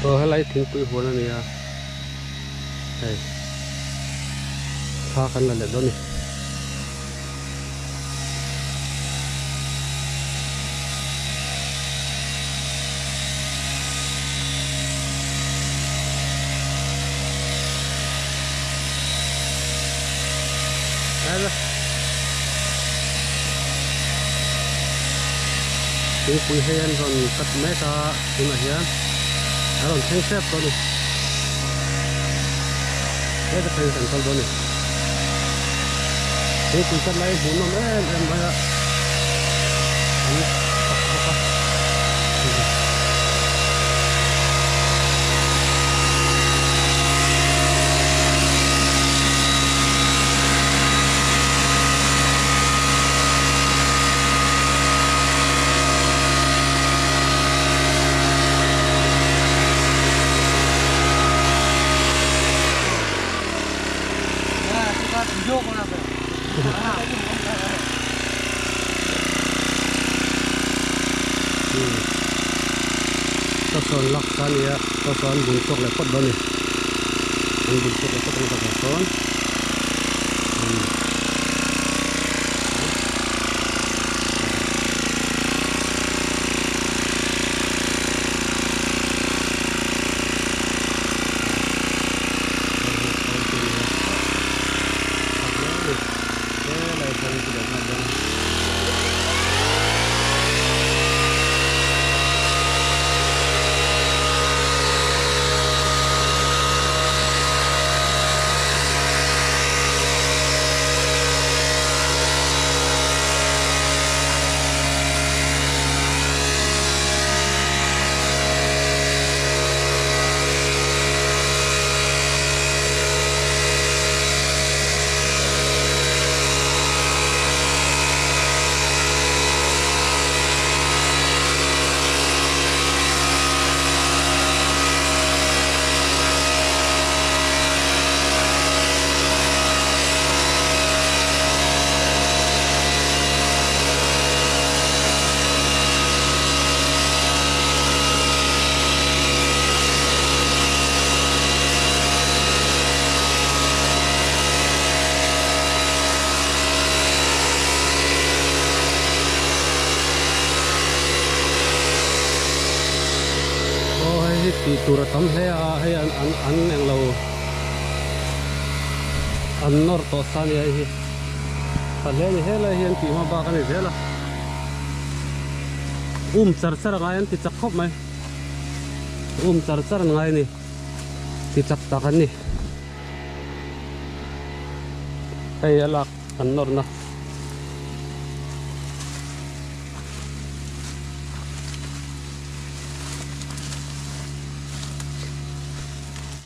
Aw helai thingpui huan a ni a hei thla kan la leh dawn a ni. Thingpui hei an rawn cut mek a tunah hian a rawn thleng hrep tawh a ni heta thleng kan kal dawn a ni thingpui cut lai hmuh nawm em em mai a an chak bawk a. Sawn lak kha a nia saw sawn an bun chhuak leh phawt dawn a ni an bun chhuak leh phawt ang takah sawn Aw hei hi tih tur a tam hle a hei an an an englo an nawr tawh sa a ni hei hi tha hle a ni helai hi an tih hma bak a ni zel a um char char a ngai an ti chak khawp mai um char char an ngai a ni ti chak tak an ni hei a lak an nawrna.